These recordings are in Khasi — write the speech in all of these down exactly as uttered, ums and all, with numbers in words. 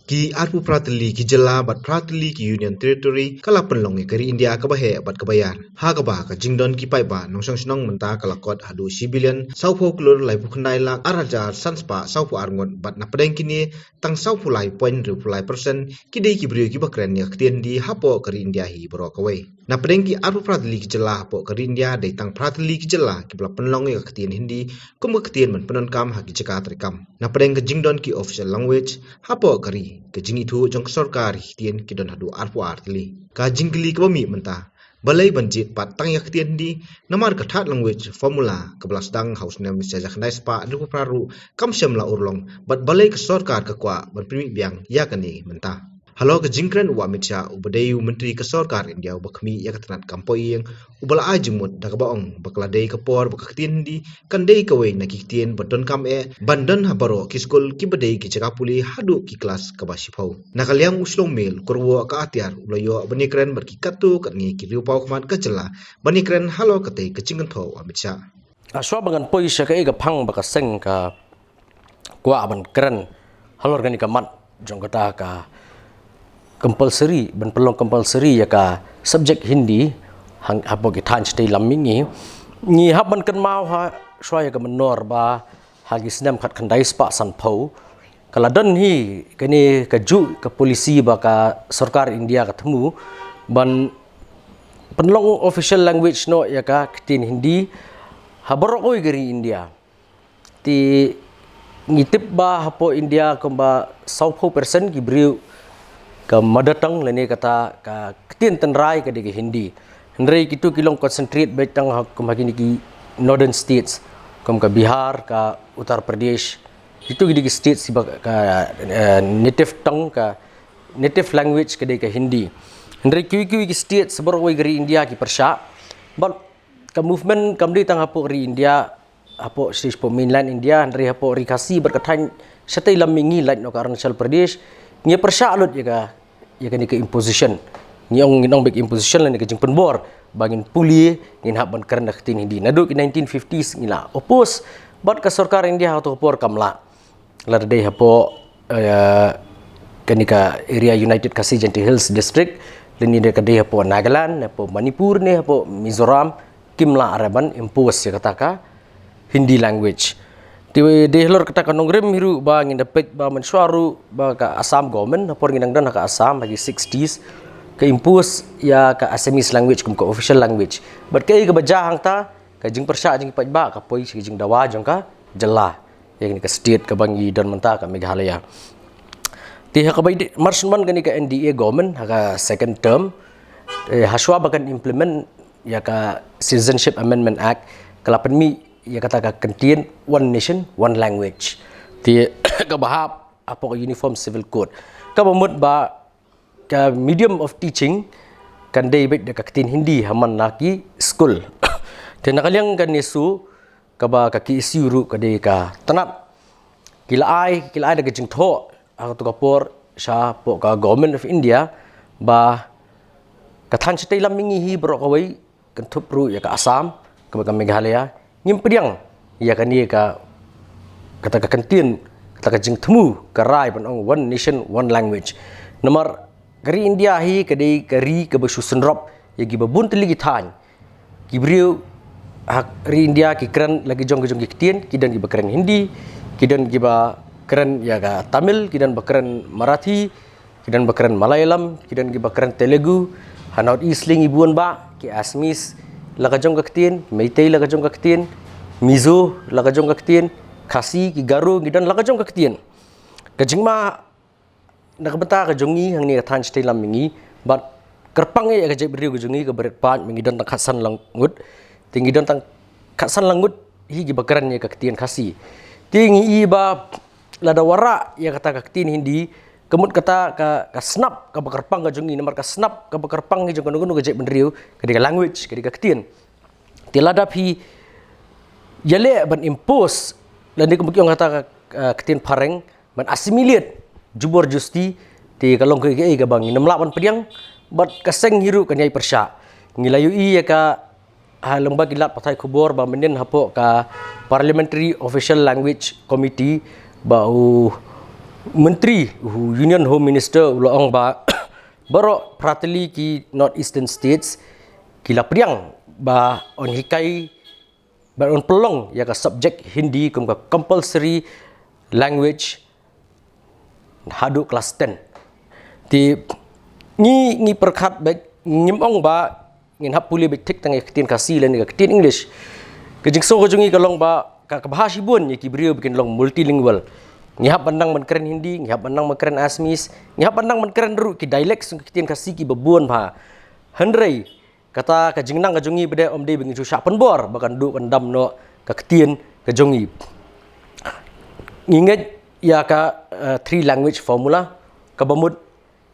Ki arphew phra tylli ki jylla bad phra tylli ki Union Territory ka la pynlong ïa ka ri India kaba heh bad kaba ïar. Ha kaba ka jingdon ki paidbah nongshong shnong mynta ka la kot haduh shi billion sawphew klur laiphew khyndai lak ar hajar san spah sawphew ar ngut bad na pdeng kine tang sawphew lai point hynriewphew lai percent ki dei ki briew kiba kren ïa ka ktien Hindi hapoh ka ri India hi baroh kawei. Na pdeng ki arphew phra tylli ki jylla hapoh ka ri India dei tang phra tylli ki jylla kiba la pynlong ïa ka ktien Hindi kum ka ktien ban pyndonkam ha ki jaka treikam. Na pdeng ka jingdon ki official language hapoh ka ri, ka jingithuh jong ka sorkar ïa ki ktien ki don haduh arphew ar tylli. Ka jingkylli kaba mih mynta, balei ban jied pat tang ïa ka ktien Hindi, namar ka third language formula kaba la sdang ha u snem shi hajar khyndai spah hynriewphew phra ruh kam shym la urlong, bad balei ka sorkar ka kwah ban pynmih biang ïa kane mynta. Halor ka jingkren u Amit Shah uba dei u Myntri ka sorkar India uba khmih ïa ka tnat kam poh ïing, uba la ai jingmut da kaba ong ba ka la dei ka por ba ka ktien Hindi kan dei kawei na ki ktien ba donkam eh ban don ha baroh ki skul kiba dei ki jaka pule haduh ki klas kaba shiphew. Na ka liang u Shlong Mail, u kyrwoh ka atiar u la ïoh ban ïakren bad ki katto katne ki riewpawkhmat ka jylla ban ïakren halor katei ka jingkynthoh u Amit Shah. Hashwa ba ngan poi sha kaei ka phang ba ka seng ka kwah ban kren halor kane ka mat jong kata ka compulsory, ban pynlong compulsory ïa ka subject Hindi hang hapoh ki thaiñ shatei lam mihngi. Ngi hap ban kynmaw hashwa ïa ka mynnor ba ha ki snem khatkhyndai spah sanphew ka la don hi kane kajuh ka policy ba ka sorkar India ka thmu ban pynlong official language noh ïa ka ktien Hindi ha baroh kawei ka ri India. Te ngi tip ba hapoh India kumba sawphew percent ki briew ka mother tongue lane kata ka ktien tynrai ka dei ka Hindi. Hynrei kito ki long concentrate beit tang ha, kum ha kine ki northern states, kum ka Bihar, ka Uttar Pradesh. Kito ki dei ki states kiba ka, eh, native tongue, ka native language ka dei ka Hindi. Hynrei kiwei kiwei ki states baroh kawei ka ri India ki pyrshah. Bad ka movement kam dei tang hapoh ri India, hapoh shisha hapoh mainland India, hynrei hapoh ri Khasi bad ka thaiñ shatei lam mihngi lait noh ka Arunachal Pradesh, ngi pyrshah lut ïa ka, ïa kane ka imposition. Ngi ong, ngin ong beit imposition lane ka jingpynbor ba ngin pule, ngin hap ban kren da ka ktien Hindi. Naduh ki nineteen fifties ngi la oppose, bad ka sorkar India ha kato ka por kam lah. Lada dei hapoh, eh, kane ka area United Khasi Jaintia Hills District, lane da ka dei hapoh Nagaland, hapoh Manipur ne hapoh Mizoram, kim lah re ban impose ïa kata ka Hindi language. Te dei halor kata ka nongrim hi ruh ba ngin da peit ba mynshuwa ruh ba ka Assam government, ha por ngi dang don ha ka Assam ha ki sixties, ka impose ïa ka Assamese language kum ka official language. Bad kaei kaba jia hangta, ka jingpyrshah jong ki paidbah ka poi sha ka jingdawa jong ka jylla, ïa kane ka state kaba ngi don mynta ka Meghalaya. Te ha kaba ïadei marshman kane ka N D A government ha ka second term, eh, hashwa ba kan implement ïa ka Citizenship Amendment Act, ka la pynmih ïa kata ka kyntien One Nation, One Language. Te kaba hap hapoh ka Uniform Civil Code, kaba mut ba ka medium of teaching kan dei beit da ka ktien Hindi ha man la ki skul. Te na ka liang ka NESO, kaba ka K S U ruh ka dei ka tnat, ki la ai, ki la ai da ka jingthoh ha kato ka por shapoh ka Government of India ba ka thaiñ shatei lam mihngi hi baroh kawei, kynthup ruh ïa ka Assam, kaba ka Meghalaya, ngim pdiang ïa kane ka, kata ka kyntien, kata ka jingthmu ka rai ban ong One Nation, One Language. Namar ka ri India hi ka dei ka ri kaba shu synrop ïa kiba bun tylli ki thaiñ. Ki briew ha ri India ki kren la ki jong ki jong ki ktien, ki don kiba kren Hindi, ki don kiba kren ïa ka Tamil, ki don ba kren Marathi, ki don ba kren Malayalam, ki don kiba kren Telugu. Ha North East lei ngi bun ba ki Assamese la ka jong ka ktien, Meitei la ka jong ka ktien, Mizo la ka jong ka ktien, Khasi, ki Garo, ngi don la ka jong ka ktien. Ka jingma na ka bynta ka jong ngi hangne ka thaiñ shatei lam mihngi, bad kyrpang ïa ka jaitbynriew ka jong ngi kaba rit paid, ba ngi don tang khatsan lang ngut. Te ngi don tang khatsan lang ngut hi kiba kren ïa ka ktien Khasi. Te ngi i ba lada wanrah ïa kata ka ktien Hindi, ka mut kata ka, ka snap kaba kyrpang ka jong ngi, namar ka snap kaba kyrpang hi jong kano kano ka jaitbynriew ka dei ka language, ka dei ka ktien. Te lada phi ïaleh ban impose, lane kumba ki ong kata ka, ka ktien phareng, ban assimilate jubor justi, te ka long kaei kaei kaba ngin ym lah ban pdiang, bad ka seng hi ruh kan ïai pyrshah. Ngi la ïohi ïa ka ha lyngba ki lad pathai khubor ba mynnin hapoh ka Parliamentary Official Language Committee ba u Myntri u Union Home Minister u la ong ba baroh phra tylli ki North Eastern States ki la pdiang ba yn hikai, ba yn pynlong ïa ka subject Hindi kum ka compulsory language haduh class ten. Te ngi, ngi pyrkhat beit, ngim ong ba ngin hap pule beit thik tang ïa ka ktien Khasi lane ka ktien English. Ka jingsngew ka jong ngi ka long ba ka, ka bha shibun ïa ki briew ba kin long multilingual. Ngi hap ban nang ban kren Hindi, ngi hap ban nang ban kren Assamese, ngi hap ban nang ban kren ruh ki dialects ka ktien Khasi kiba bun bha. Hynrei kata ka jingnang ka jong ngi pat de ym dei ba ngin shu shah pynbor ba kan duh kan dam noh ka ktien ka jong ngi. Ngi ngeit ïa ka, eh, three language formula, kaba mut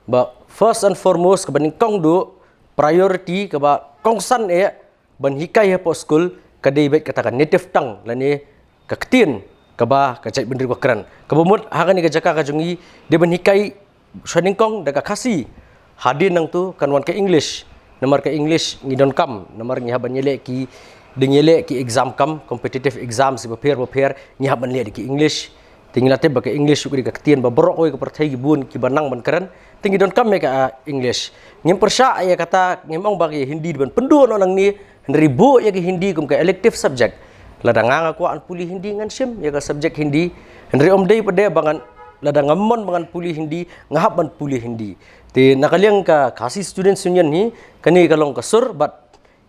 ba first and foremost, kaba nyngkong duh, priority, kaba kongsan eh ban hikai hapoh skul ka dei beit kata ka native tongue lane ka ktien kaba ka jaitbynriew ka kren. Kaba mut ha kane ka jaka ka jong ngi dei ban hikai sha nyngkong da ka Khasi. Hadien nangta kan wan ka English. Namar ka English ngi donkam, namar ngi hap ban ïaleh ki, dang ïaleh ki exam kam, competitive exams bapher bapher, ngi hap ban leh da ki English. Te ngi la tip ba ka English ka dei ka ktien ba baroh kawei ka pyrthei ki bun kiba nang ban kren. Te ngi donkam ïa ka, ah, English. Ngim pyrshah ïa kata, ngim ong ba ka Hindi ban pynduh noh nangne, hynrei buh ïa ka Hindi kum ka elective subject. Lada nga nga kwah ban pule Hindi ngan shim ïa ka subject Hindi. Hynrei ym dei pat de ba ngan, lada ngam mon ba ngan pule Hindi, nga hap ban pule Hindi. Te na ka liang ka Khasi Students Union hi, kane ka long ka sur bad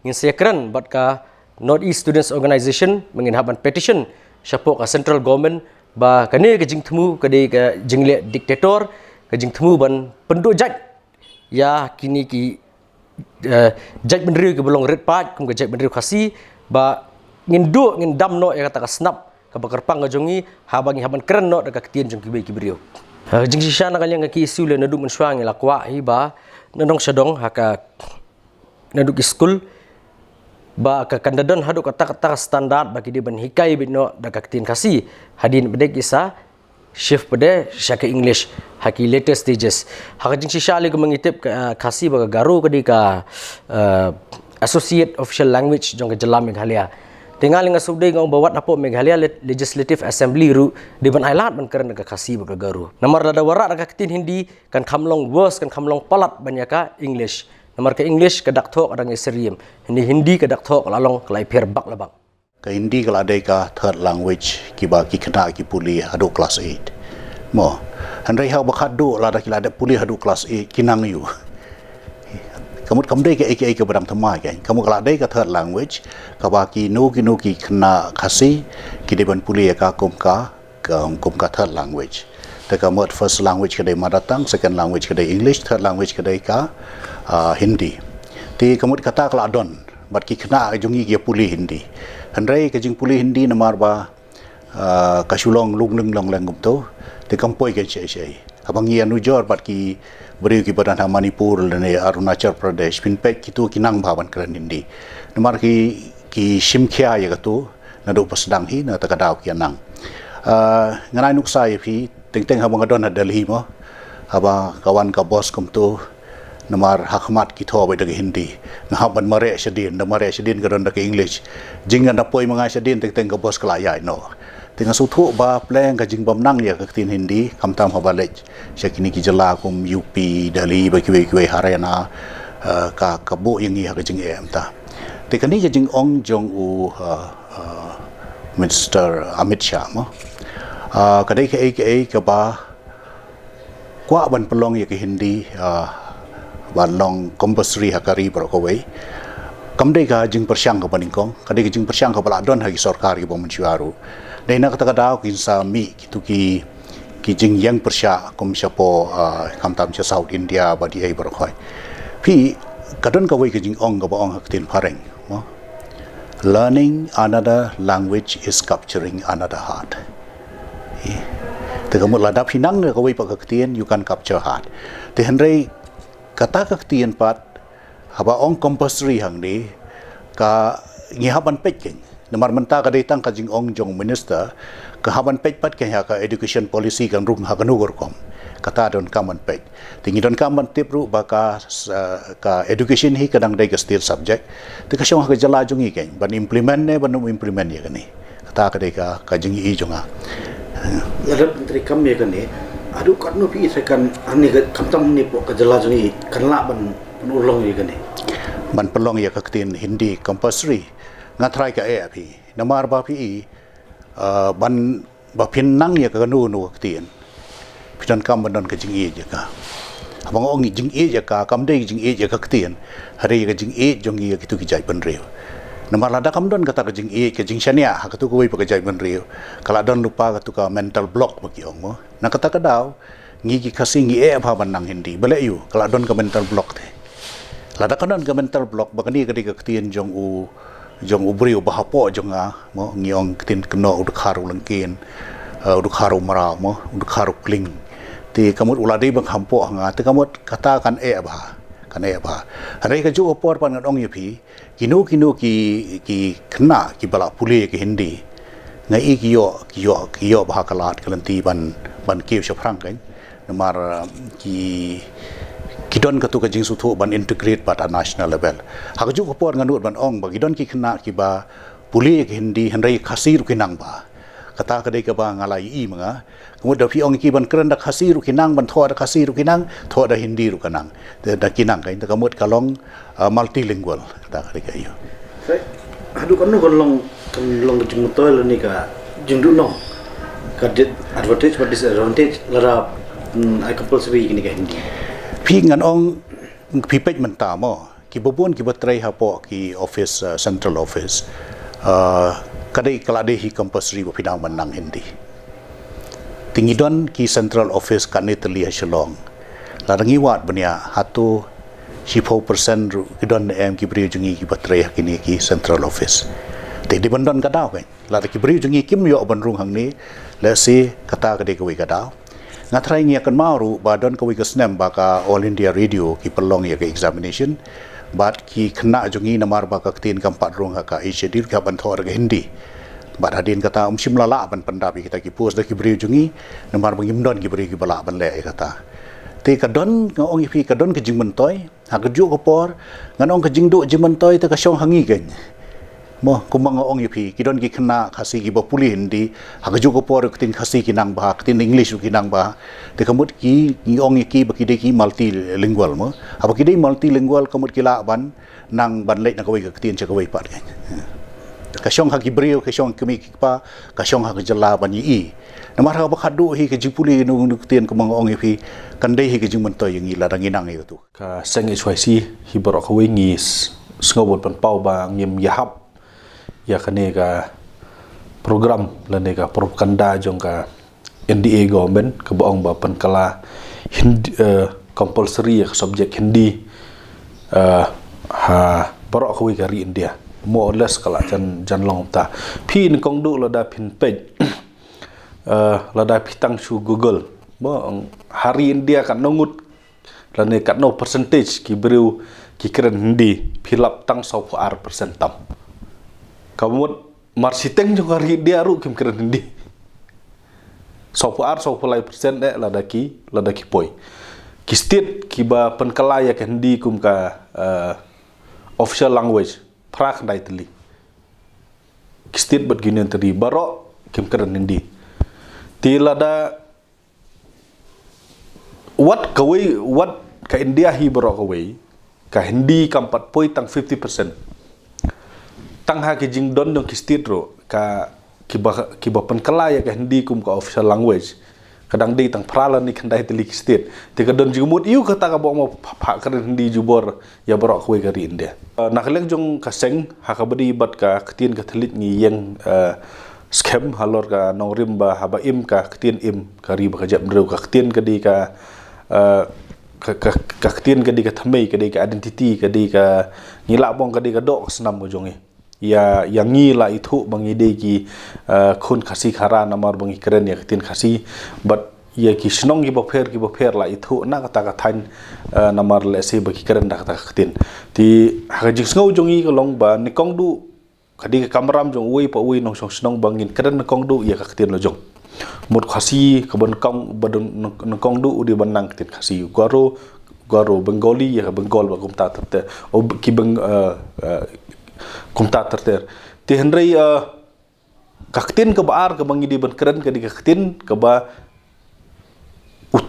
ngin sa ïakren bad ka North East Students Organization, ba ngin hap ban petition shapoh ka central government ba kane ka jingthmu ka dei ka jingleh dictator, ka jingthmu ban pynduh jait ïa kine ki, eh, jaitbynriew kiba long rit paid kum ka jaitbynriew Khasi, ba ngin duh, ngin dam noh ïa kata ka snap kaba kyrpang ka jong ngi haba ngi hap ban kren noh da ka ktien jong kiwei ki briew. Ha ka jingshisha na ka liang ka KSU lei naduh mynshuwa ngi la kwah hi ba na dong sha dong ha ka, naduh ki skul, ba ka kan da don haduh kata kata ka standard ba ki dei ban hikai beit noh da ka ktien Khasi. Hadien pat de ki sa shift pat de sha ka English ha ki later stages. Ha ka jingshisha lei kumba ngi tip ka, ah, Khasi bad ka Garo ka dei ka, ah, associate official language jong ka jylla Meghalaya. Te nga lei nga sngewdei nga ong ba wat hapoh Meghalaya Le-, Legislative Assembly ruh dei ban ailad ban kren da ka Khasi bad ka Garo. Namar lada wanrah da ka ktien Hindi kan kham long worse, kan kham long palat ban ïa ka English. Namar ka English ka dak thoh ka dang ïasyriem. Hynrei Hindi ka dak thoh ka la long ka la ïapher bak la bak. Ka Hindi ka la dei ka third language kiba ki khynnah ki pule haduh class eight. Mo, hynrei haba khatduh lada ki la dep pule haduh class eight ki nang aiu? Ka mut kam dei kaei kaei kaba dang thymmai kein. Ka mut ka la dei ka third language kaba kino kino ki khynnah Khasi ki dei ban pule ïa ka kum ka, ka, kum ka third language. Te ka mut first language ka dei mother tongue, second language ka dei English, third language ka dei ka, ah, Hindi. Te ka mut kata ka la don bad ki khynnah jong ngi ki ïa pule Hindi. Hynrei ka jingpule Hindi namar ba, ah, ka shu long lung lung long leng kumto, te kam poi kein shei shei. Haba ngi ïanujor bad ki briew kiba don ha Manipur lane Arunachal Pradesh, phin peit kito ki nang bha ban kren Hindi. Namar ki, ki shim khia ïa kato naduh ba sdang hi, na kata ka daw ki ïa nang. Ah, ngan ai nuksa ïa phi, teng teng haba nga don ha Delhi mo, haba ka wan ka bus kumto, namar ha khmat ki thoh beit da ka Hindi. Nga hap ban mareh shadien, da mareh shadien ka don da ka English. Jing ngan da poi ma nga shadien teng teng ka bus ka la ïaid noh. Te nga sngewthuh ba pleng ka jingbymnang ïa ka ktien Hindi, khamtam haba leit sha kine ki jylla kum U P, Delhi, bad kiwei kiwei, Haryana, eh, ka, ka buh ïa ngi ha ka jingeh mynta. Te kane ka jingong jong u, eh, eh, Minister Amit Shah mo, eh, ka dei kaei kaei kaba kwah ban pynlong ïa ka Hindi, ah, ban long compulsory ha ka ri baroh kawei. Kam dei ka jingpyrshang kaba nyngkong, ka dei ka jingpyrshang kaba la don ha ki sorkar kiba mynshuwa ruh. Dei na kata ka daw kin sa mih kito ki, ki jingïeng pyrshah kum shapoh, ah, khamtam sha South India bad ei ei baroh kawei. Phi, ka don kawei ka jingong kaba ong ha ka ktien phareng mo, "Learning another language is capturing another heart." Eh, te ka mut lada phi nang da kawei pat ka ktien, you can capture heart. Te hynrei kata ka ktien pat, haba ong compulsory hangne, ka ngi hap ban peit kein. Namar mynta ka dei tang ka jingong jong minister, ka hap ban peit pat kein ha ka education policy kan rung ha kano ka rukom. Kata donkam ban peit. Te ngi donkam ban tip ruh ba ka, s-, ka education hi ka dang dei ka state subject. Te ka shong ha ka jylla jong ngi kein ban implement ne ban ym implement ïa kane. Kata ka dei ka, ka jingïohi jong nga. Lada pyntrei kam ïa kane, Haduh katno phi i te kan, ani ka, khamtam ni hapoh ka jylla jong i kan lah ban, ban urlong ïa kane, ban pynlong ïa ka ktien Hindi compulsory? Nga tharai ka eh phi. Namar ba phi i, ah, ban ba phin nang ïa kano kano ka ktien, phi donkam ban don ka jingïeit ïa ka. Haba nga ong jingïeit ïa ka, kam dei jingïeit ïa ka ktien, hynrei ïa ka jingïeit jong ngi ïa kitu ki jaitbynriew. Namar lada kam don kata ka jingïeit, ka jingshaniah ha katu kawei pat ka jaitbynriew, ka la don lypa katu ka mental block ba ki ong mo. Na kata ka daw ngi ki Khasi ngi eh bha ban nang Hindi, balei ïoh, ka la don ka mental block te. Lada ka don ka mental block ba kane ka dei ka ktien jong u, jong u briew ba hapoh jong nga mo, ngi ong ktien kynnoh u dkhar u lyngkien, eh, u dkhar u mraw mo, u dkhar u kling. Te ka mut u la dei ba hapoh nga, te ka mut kata kan eh bha, kan eh bha. Hynrei kajuh ka por pat ngan ong ïa phi, kino kino ki, ki khynnah kiba la pule ka Hindi, nga i ki ïoh, ki ïoh, ki ïoh bha ka lad ka lynti ban, ban kiew shaphrang kan. Namar, um, ki, ki don katu ka jingsngewthuh ban integrate bad ha national level. Ha kajuh ka por nga nud ban ong ba ki don ki khynnah kiba pule ka Hindi hynrei Khasi ruh ki nang bha. Kata ka dei kaba nga la ïohi ma nga. Ka mut da phi ong ki ban kren da Khasi ruh ki nang, ban thoh da Khasi ruh ki nang, thoh da Hindi ruh ka nang. Da, da ki nang kan, te ka mut ka long, ah, multilingual. Kata ka dei ka ïoh. Haduh katno kan long, kan long ka jingmyntoi lane ka jingduhnong, ka di-, advantage bad disadvantage lada, mm, ai compulsory kane ka Hindi? Phi, ngan ong, phi peit mynta mo, kiba bun kiba trei hapoh ki office, uh, central office, uh, ka dei, ka la dei hi compulsory ba phi dang ban nang Hindi. Te ngi don ki central office katne tylli ha Shillong. Lada ngi wad bniah, hato shiphew percent ruh ki don ne em ki briew jong ngi kiba trei ha kine ki central office? Te dei ban don ka daw kan. Lada ki briew jong ngi kim ïoh ban rung hangne, lehse kata ka dei kawei ka daw. Nga tharai ngi ïa kynmaw ruh ba don kawei ka snem ba ka All India Radio ki pynlong ïa ka examination, bad ki khynnah jong ngi namar ba ka ktien kam pat rung ha ka Asia Schedule ki hap ban thoh da ka Hindi. Bad hadien kata ym shym la lah ban pyndap ïa kita ki post da ki briew jong ngi, namar ba ngim don ki briew kiba lah ban leh ïa kata. Te ka don, nga ong ïa phi, ka don ka jingmyntoi, ha kajuh ka por, ngan ong ka jingduh jingmyntoi te ka shong ha ngi kan. Mo, kumba nga ong ïa phi, ki don ki khynnah Khasi kiba pule Hindi, ha kajuh ka por ka ktien Khasi ki nang bha, ka ktien English ruh ki nang bha. Te ka mut ki, ngi ong ïa ki ba ki dei ki multilingual mo. Haba ki dei multilingual ka mut ki lah ban nang ban leit na kawei ka ktien sha kawei pat kan. Ka shong ha ki briew, ka shong ha ki kmie ki kpa, ka shong ha ka jylla ban ïohi. Namar haba khatduh hi ka jingpule kano kano ka ktien kumba nga ong ïa phi, kan dei hi ka jingmyntoi ïa ngi lada ngi nang ïa katu. Ka seng H Y C hi baroh kawei ngi s-, sngew bad pynpaw ba ngim ïahap ïa kane ka program lane ka propaganda jong ka N D A government kaba ong ba pynkylla Hindi, eh, compulsory ïa ka subject Hindi, eh, ha baroh kawei ka ri India. More or less ka la jan, jan long ta. Phi nyngkong duh lada phin peit, eh, lada phi tang shu Google, mo, ha ri India katno ngut lane katno percentage ki briew ki kren Hindi, phi lap tang sawphew ar percent tam. Ka mut mar shiteng jong ka ri India ruh kim kren Hindi. Sawphew ar, sawphew lai percent eh lada ki, lada ki poi. Ki state kiba pynkylla ïa ka Hindi kum ka, eh, official language, phra khyndai tylli. Ki state bad ki union territory baroh kim kren Hindi. Te lada wat kawei, wat ka India hi baroh kawei, ka Hindi kam pat poi tang fifty percent. Tang ha ki jingdon jong ki state ruh, ka, kiba, kiba pynkylla ïa ka Hindi kum ka official language, ka dang dei tang phra lane khyndai tylli ki state. Te ka don jingmut ïa kata kaba ong ba pha, pha kren Hindi jubor ïa baroh kawei ka ri India. Eh, na ka liang jong ka seng, ha kaba ïadei bad ka ktien ka thylliej ngi ïeng, eh, skhem halor ka nongrim ba haba im ka ktien im ka ri bad ka jaitbynriew, ka ktien ka dei ka, eh, ka, ka, ka ktien ka dei ka thymmei, ka dei ka identity, ka dei ka, ngi lah ban ong ka dei ka doh ka snam ka jong ngi. Ïa, ïa ngi la ithuh ba ngi dei ki, eh, khun Khasi Khara namar ba ngi kren ïa ka ktien Khasi, bad ïa ki shnong kiba pher kiba pher la ithuh na kata ka thaiñ, eh, namar lehse ba ki kren da kata ka ktien. Te ha ka jingsngew jong ngi ka long ba nyngkong duh ka dei ka kamram jong uwei pa uwei nongshong shnong ba ngin kren nyngkong duh ïa ka ktien la jong. Mut Khasi kaba nyngkong, ba don nyng-, nyngkong duh u dei ban nang ktien Khasi, Garo, Garo, Bengali ïa ka Bengal bad kumta ter ter. O, ki Beng-, eh, eh, kumta ter ter. Te hynrei, eh, ka ktien kaba ar kaba ngi dei ban kren ka dei ka ktien kaba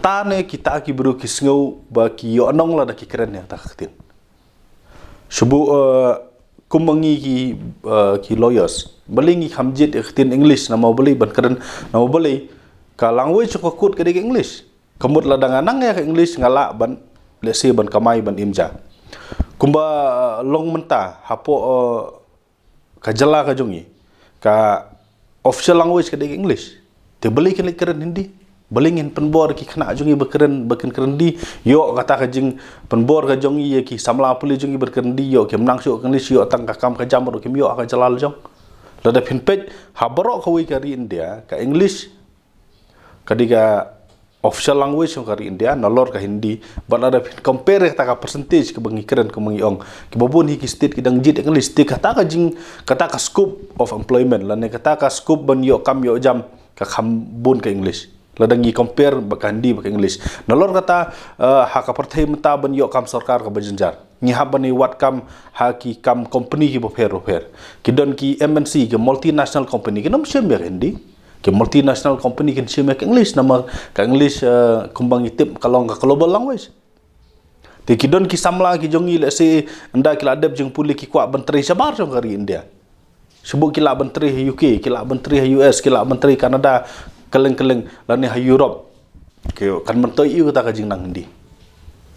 Ane kita ki briew ki sngew ba ki ïoh nong lada ki kren ïa kata ka ktien. Shu buh, eh, kum ma ngi ki, eh, ki lawyers. Balei ngi kham jied ïa ka ktien English, namar balei ban kren, namar balei ka language ka kut ka dei ka English. Ka mut lada nga nang ïa ka English nga lah ban, let's say, ban kamai ban im ja. Kumba, eh, long mynta hapoh, eh, ka jylla ka jong ngi, ka official language ka dei ka English. Te balei kin leit kren Hindi? Balei ngin pynbor ki khynnah jong ngi ba kren, ba kin kren Hindi? Ïoh kata ka jingpynbor ka jong ngi ïa ki samla pule jong ngi ba kren Hindi, ïoh kim nang shuh ka English, ïoh tang ka kam ka jam ruh kim ïoh ha ka jylla la jong. Lada phin peit ha baroh kawei ka ri India, ka English ka dei ka official language jong ka ri India, nalor ka Hindi, bad lada phin compare kata ka percentage kaba ngi kren, kaba ngi ong, kiba bun hi ki state ki dang jied English, te kata ka jing, kata ka scope of employment, lane kata ka scope ban ïoh kam ïoh jam, ka kham bun ka English. Lada ngi compare bad ka Hindi bad ka English. Nalor kata, eh, ha ka pyrthei mynta ban ïoh kam sorkar kaba jynjar, ngi hap ban ïa wad kam ha ki kam company kiba pher ba pher. Ki don ki M N C, ki multinational company, kin ym shim ïa ka Hindi. Ki multinational company kin shim ïa ka English, namar ka English, eh, kumba ngi tip ka long ka global language. Te ki don ki samla ki jong ngi, let's say, ynda ki la dep jingpule ki kwah ban trei shabar jong ka ri India. Shu buh ki lah ban trei ha U K, ki lah ban trei ha U S, ki lah ban trei Canada, kylleng kylleng, lane ha Europe. Ki kan myntoi ïa kata ka jingnang Hindi.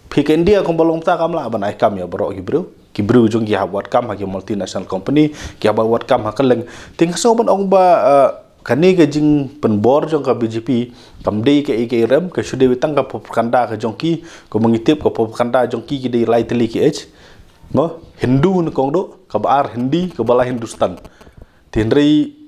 Phi ka India kumba long mynta kam lah ban ai kam ïa baroh ki briew. Ki briew jong ki hap wad kam ha ki multinational company, ki hap wad kam ha kylleng. Te nga sngew ban ong ba, eh, kane ka jingpynbor jong ka B J P kam dei kaei kaei ruh, ka shu dei tang ka propaganda ka jong ki, kumba ngi tip ka propaganda jong ki ki dei lai tylli ki age. Mo, Hindu nyngkong duh, kaba ar Hindi, kaba lai Hindustan. Te hynrei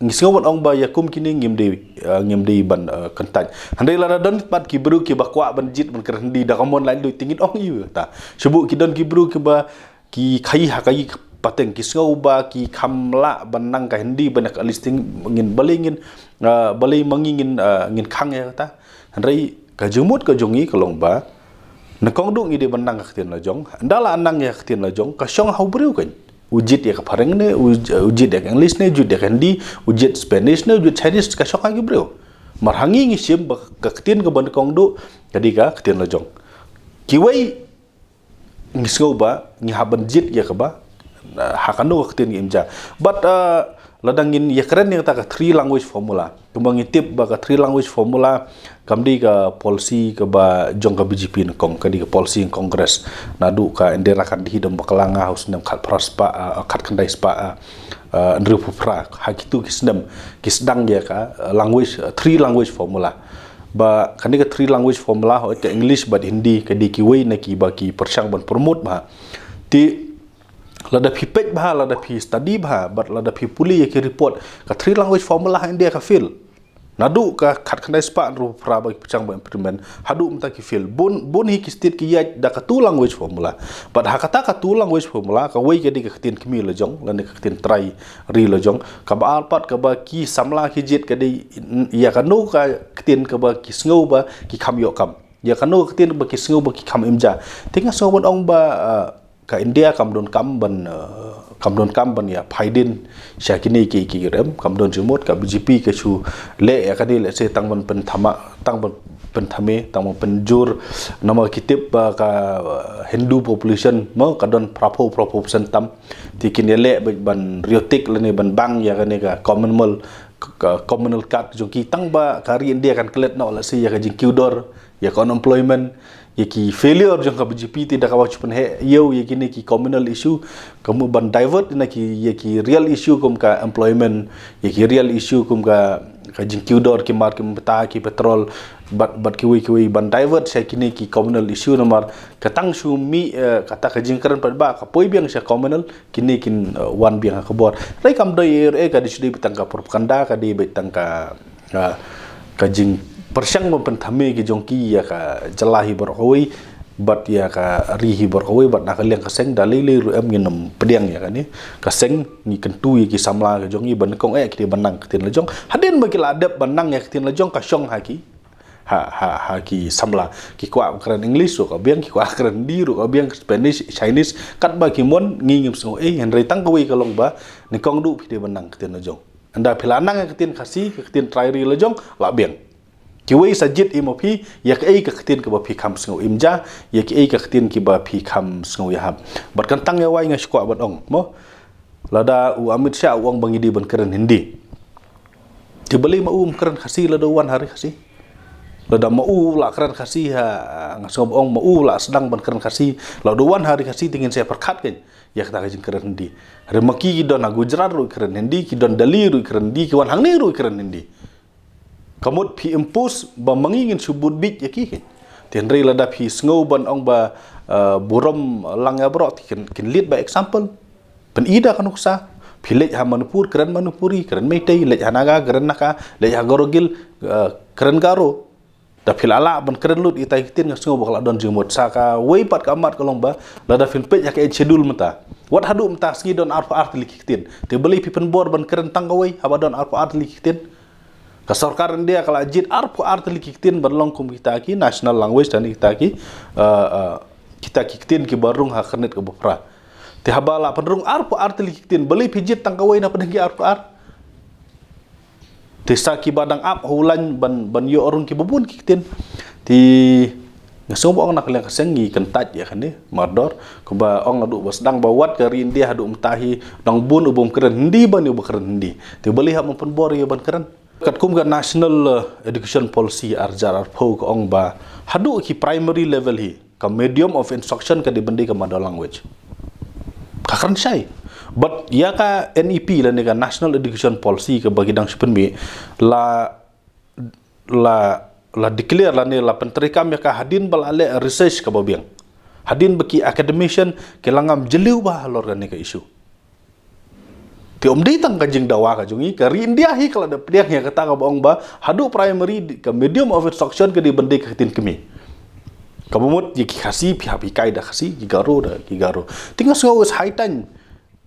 ngi sngew ban ong ba ïa kum kine ngim dei, eh, ngim dei ban, eh, kyntait. Hynrei lada don pat ki briew kiba kwah ban jied ban kren Hindi, da ka mon laitluid te ngin ong ïa kata. Shu buh ki don ki briew kiba ki khaïi ha ka ïing ka pateng, ki sngew ba ki kham lah ban nang ka Hindi ban ïa ka list, te ngin, balei ngin, eh, balei ma ngi ngin, eh, ngin khang ïa kata. Hynrei ka jingmut ka jong ngi ka long ba nyngkong duh ngi dei ban nang ka ktien la jong. Ynda la nang ïa ka ktien la jong, ka shong ha u briew kan. U jied ïa ka phareng ne, u, u jied ïa ka English ne, u jied ïa ka Hindi, u jied Spanish ne, u jied Chinese, ka shong ha ki briew. Mar ha ngi ngi shim ba ka ktien kaba nyngkong duh ka dei ka ktien la jong. Kiwei ngi sngew ba ngi hap ban jied ïa kaba, uh, ha kano ka ktien ngi im ja. But, uh, lada ngin ïa kren ïa kata ka three language formula, kumba ngi tip ba ka three language formula kam dei ka policy kaba jong ka B J P nyngkong, ka dei ka policy Congress. Naduh ka Indira Gandhi da bakla nga ha u snem khatphra spah, uh, khatkhyndai spah, uh, uh, hynriewphew phra, ha kitu ki snem ki sdang ïa ka, uh, language, uh, three language formula. Ba kane ka three language formula, hooid ka English bad Hindi ka dei kiwei na kiba ki pyrshang ban promote bha. Te lada phi peit bha, lada phi study bha, bad lada phi pule ïa ki report, ka three language formula ha India ka fail. Naduh ka khatkhyndai spah hynriewphew phra ba ki pyrshang ban implement, haduh mynta ki fail. Bun, bun hi ki state ki ïaid da ka two language formula. Bad ha kata ka two language formula, kawei ka dei ka ktien kmie la jong, lane ka ktien trai ri la jong. Kaba ar pat kaba ki samla ki jied ka dei ïa kano ka ktien kaba ki sngew ba ki kham ïoh kam. Ïa kano ka ktien ba ki sngew ba ki kham im ja. Te nga sngew ban ong ba, uh, ka India kam don kam ban, uh, kam don kam ban ïa phaidien sha kine ki, ki rem, kam don jingmut. Ka B J P ka shu leh ïa kane, let's say, tang ban pynthame, tang ban pynthame, tang ban pynjur. Namar ki tip ba ka, uh, Hindu population mo ka don phraphew, phraphew percent tam. Te kin ïaleh ban, ban riotik lane ban bang ïa kane ka communal, ka communal card jong ki, tang ba ka ri India kan klet noh, let's say, ïa ka jingkiew dor, ïa ka unemployment, ïa ki failure jong ka B J P, te da kaba shu pynheh ïew ïa kine ki communal issue, ka mut ban divert na ki, ïa ki real issue kum ka employment, ïa ki real issue kum ka, ka jingkiew dor ki mar ki mynta, ki petrol, bad, bad kiwei kiwei, ban divert sha kine ki communal issue. Namar ka tang shu mih, eh, kata ka jingkren pat ba ka poi biang sha communal, kine kin, eh, wan biang ha ka bor. Hynrei kam dei ei ei, ka dei shu dei beit tang ka propaganda, ka dei beit tang ka, eh, ka jingpyrshang ban pynthame ki jong ki ïa ka jylla hi baroh kawei, bad ïa ka ri hi baroh kawei, bad na ka liang ka seng da lei lei ruh em ngin ym pdiang ïa kane. Ka seng ngi kyntu ïa ki samla ka jong ngi ba nyngkong eh ki dei ban nang ka ktien la jong. Hadien ba ki la dep ban nang ïa ka ktien la jong, ka shong ha ki, ha, ha, ha ki samla. Ki kwah kren English ruh ka biang, ki kwah kren Hindi ruh ka biang, Spanish, Chinese, katba ki mon ngi ngim sngew ei. Hynrei tang kawei ka long ba nyngkong duh phi dei ban nang ka ktien la jong. Ynda phi la nang ka ktien Khasi, ka ktien trai ri la jong, la biang. Kiwei sa jied ïa ma phi ïa kaei ka ktien kaba phi kham sngew im ja, ïa kaei ka ktien kiba phi kham sngew ïahap. Bad kan tang ïa wai nga shu kwah ban ong mo. Lada u Amit Shah u ong ba ngi dei ban kren Hindi. Te balei ma u um kren Khasi lada u wan ha ri Khasi? Lada ma u la kren Khasi ha, nga sngew ba ong ma u la sdang ban kren Khasi, lada u wan ha ri Khasi te ngin sa pyrkhat kan ïa kata ka jingkren Hindi. Hynrei ma ki ki don ha Gujarat ruh kren Hindi, ki don Delhi ruh kren Hindi, ki wan hangne ruh kren Hindi. Ka mut phi impose ba ma ngi ngin shu bud bit ïa ki kan. Te hynrei lada phi sngew ban ong ba, eh, burom lang ïa baroh te kin, kin lead by example. Pyn-i da ka nuksa. Phi leit ha Manipur kren Manipuri, kren Meitei, leit ha Naga kren Naga, leit ha Garo Gil, eh, kren Garo. Da phi la lah ban kren lut ita i ktien nga sngew ba ka la don jingmut. Sa kawei pat ka mat ka long ba lada phin peit ïa ka Eighth Schedule mynta, wat haduh mynta sngi don arphew ar tylli ki ktien. Te balei phi pynbor ban kren tang kawei haba don arphew ar tylli ki ktien? Ka sorkar India ka la jied arphew ar tylli ki ktien ban long kum kita ki national language, lane kita ki, eh, eh, kita ki ktien kiba rung ha ka khyrnit kaba phra. Te haba la pynrung arphew ar tylli ki ktien, balei phi jied tang kawei na pdeng ki arphew ar? Te sa kiba dang ap ha u lain ban, ban ïoh rung kiba bun ki ktien. Te nga sngew ba ong na ka liang ka seng ngi kyntait ïa kane mardor, kaba ong naduh ba sdang ba wat ka ri India haduh mynta hi nang bun u bym kren Hindi bad uba kren Hindi. Te balei hap ban pynbor ïa u ban kren? Katkum ka National, eh, Education Policy ar hajar arphew ka ong ba haduh ki primary level hi ka medium of instruction ka dei ban dei ka mother language. Ka kren shai. Bad ïa ka N E P lane ka National Education Policy kaba ki dang shu pynmih la, la, la declare lane la pyntreikam ïa ka hadien ba la leh research kaba biang. Hadien ba ki academician ki la ngam jylliew bha halor kane ka issue. Te ym dei tang ka jingdawa ka jong ngi, ka ri India hi ka la da pdiang ïa kata kaba ong ba haduh primary di-, ka medium of instruction ka dei ban dei ka ktien kmie. Kaba mut ïa ki Khasi phi hap hikai da Khasi, ki Garo da ki Garo. Te nga sngew it's high time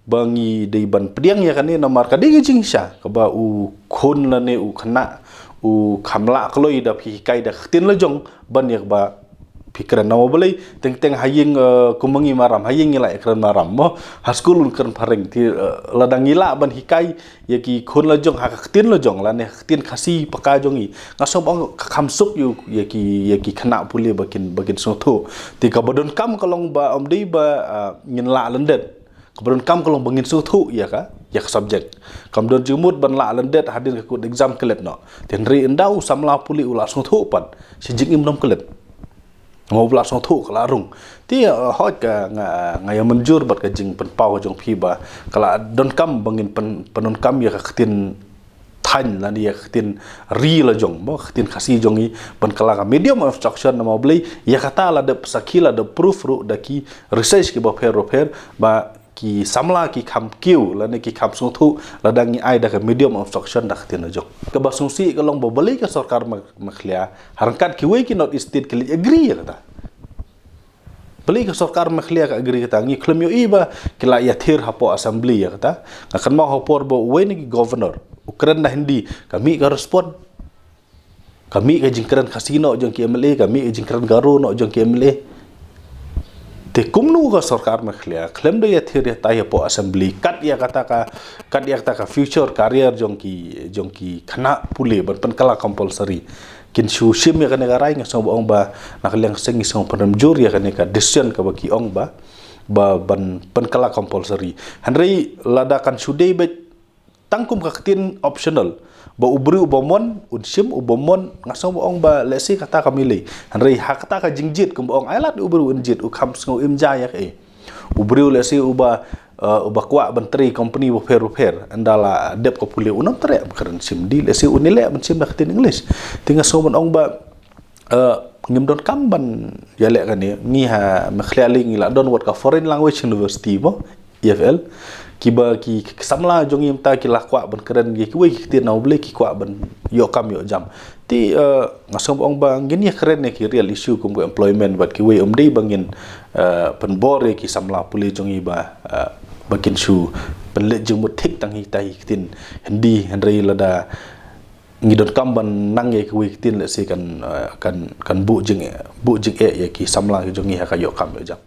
ba ngi dei ban pdiang ïa kane namar ka dei ka jingshisha kaba u khun lane u khynnah u kham lah kloi da phi hikai da ka ktien la jong ban ïa kaba phi kren. Namar balei? Teng teng ha ïing, eh, kum ma ngi Maram, ha ïing ngi lah ïa kren Maram mo. Ha skul un kren phareng. Te, eh, lada ngi lah ban hikai ïa ki khun la jong ha ka ktien la jong lane ha ka ktien Khasi paka jong ngi, nga sngew ba ong ka kham suk ïa u, ïa ki, ïa ki khynnah pule ba kin, ba kin sngewthuh. Te kaba donkam ka long ba ym dei ba, eh, ngin lah lyndet. Kaba donkam ka long ba ngin sngewthuh ïa ka, ïa ka subject. Kam don jingmut ban lah lyndet hadien ka kut exam klet noh. Te hynrei ynda u samla pule u la sngewthuh pat, shi jingim ym klet. Namar u la sngewthuh ka la rung. Te, eh, hooid ka nga, nga ïa mynjur bad ka jingpynpaw ka jong phi ba ka la donkam ba ngin pyn, pyndonkam ïa ka ktien thaiñ lane ïa ka ktien ri la jong mo, ka ktien Khasi jong ngi ban kylla ka medium of instruction. Namar balei? Ïa kata la dep sakhi, la dep proof ruh da ki research kiba pher ba pher ba ki samla ki kham kiew lane ki kham sngewthuh lada ngi ai da ka medium of instruction da ka ktien la jong. Kaba sngewsih ka long ba balei ka sorkar Me-, Meghalaya ha ryngkat kiwei ki North East State ki leit agree ïa kata. Balei ka sorkar Meghalaya ka agree kata? Ngi khlem ïohi ba ki la ïathir hapoh assembly ïa kata. Nga kynmaw ha por ba uwei na ki governor u kren da Hindi, ka mih ka respond. Ka mih ka jingkren Khasi noh jong ki M L A, ka mih ka jingkren Garo noh jong ki M L A. Te kumno ka sorkar Meghalaya khlem da ïathir ïatai hapoh assembly kat ïa kata ka, kat ïa kata ka future career jong ki, jong ki khynnah pule ban pynkylla compulsory. Kin shu shim ïa kane ka rai, nga sngew ba ong ba na ka liang seng ngi sngew pynrem jur ïa kane ka decision kaba ki ong ba, ba ban pynkylla compulsory. Hynrei lada kan shu dei beit tang kum ka ktien optional ba u briew uba mon un shim, uba mon, nga sngew ba ong ba lehse kata kam ïalei. Hynrei ha kata ka jingjied kumba ong ai lad u briew un jied, u kham sngew im ja ïa kaei. U briew lehse uba, eh, uba kwah ban trei company bapher bapher, ynda la dep ka pule un ym treh ban kren shim Hindi, lehse un ïaleh ban shim da ka ktien English. Te nga sngew ban ong ba, eh, ngim donkam ban ïaleh kane. Ngi ha Meghalaya lei ngi la don wat ka Foreign Language University mo, E F L. Kiba ki, ki samla jong ngi mynta ki la kwah ban kren ïa kiwei ki ktien, namar balei? Ki kwah ban ïoh kam ïoh jam. Te, eh, nga sngew ba ong ba ngin ïa kren ïa ki real issue kum ka employment bad kiwei, ym dei ba ngin, eh, pynbor ïa ki samla pule jong ngi ba, eh, ba kin shu pynleit jingmut thik tang hi kita hi ktien Hindi, hynrei lada ngi donkam ban nang ïa kiwei ki ktien lehse kan, eh, kan, kan buh jing, buh jingeh ïa ki samla ki jong ngi ha ka ïoh kam ïoh jam.